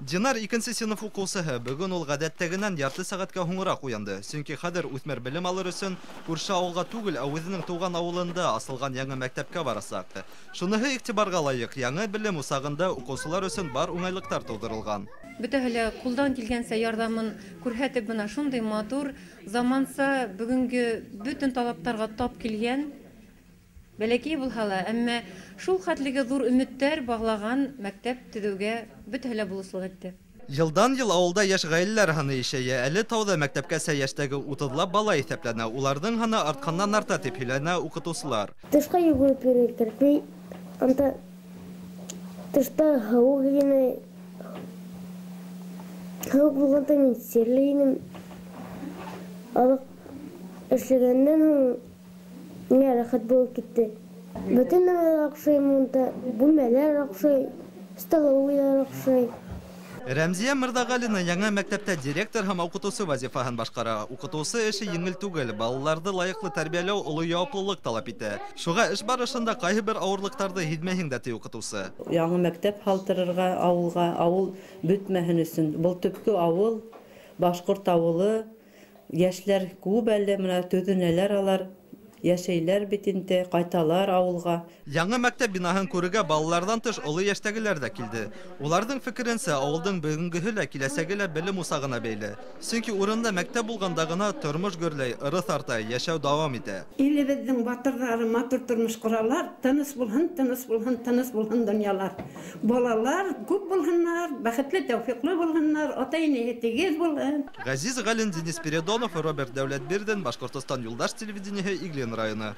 Динар икенсе синыф уҡыусыһы. Бөгөн ул ғәҙәттәгенән ярты сәғәткә һуңыраҡ уянды. Сөнки хәҙер үҫмер белем алыр өсөн күрше ауылға түгел, ә үҙенең тыуған ауылында асылған яңы мәктәпкә барасаҡ. Шуныһы иғтибарға лайыҡ, яңы белем усағында уҡыусылар өсөн бар уңайлыҡтар тыуҙырылған. Бөтәһе лә ҡулдан килгәнсә ярҙамын күрһәтеп, бына шундай матур, заманса, бөгөнгө бөтөн талаптарға тап килгән, бәләкәй булһа ла, әммә шул хәтлеге ҙур өмөттәр бағлаған мәктәп төҙөүгә бөтәһе лә булышлыҡ итте. Йылдан йыл ауылда йәш ғаиләләр һаны ишәйә. Әле тауҙа мәктәпкәсә йәштәге 30лап бала иҫәпләнә. Уларҙың һаны артҡандан арта, тип һөйләнә уҡытыусылар. Тышҡа йүгереп йөрөргә кәрәкмәй. Анда тышта һыуыҡ ине. Һыуыҡ булғанда мин сирле инем. Алыҡ эшләгәндән һуң миңә рәхәт булып китте. Бөтөн нәмәләр оҡшай монда, бүлмәләр оҡшай, столовыйлар оҡшай. Рәмзиә Мырҙағәлина яңы мәктәптә директор һәм уҡытыусы вазифаһын башҡара. Уҡытыусы эше еңел түгел, балаларҙы лайыҡлы тәрбиәләү оло яуаплылыҡ талап итә. Шуға эш барышында ҡайһы бер ауырлыҡтарҙы һиҙмәйһең дә, ти уҡытыусы. Яңы мәктәп һалтырырға ауылға, ауыл бөтмәһен өсөн. Был төпкө ауыл, башҡорт ауылы, йәшләр күп әле, мына төҙөнәләр алар. Йәшәйләр бит инде, ҡайталар ауылға. Яңы мәктәп бинаһын күрергә балаларҙан тыш оло йәштәгеләр ҙә килде. Уларҙың фекеренсә, ауылдың бөгөнгөһө лә, киләсәге лә белем усағына бәйле. Сөнки урында мәктәп булғанда ғына тормош гөрләй, ырыҫ арта, йәшәү дауам итә. Илебеҙҙең батырҙары матур тормош ҡоралар, тыныс булһын, тыныс булһын, тыныс булһын донъялар. Балалар күп булһыннар, бәхетле, тәүфиҡлы булһыннар, ата-инәһе тигеҙ булһын. Ғәзиз Ғәлин, Денис Передонов, Роберт Дәүләтбирҙин, Башҡортостан Юлдаш телевидениеһы, Иглин районы.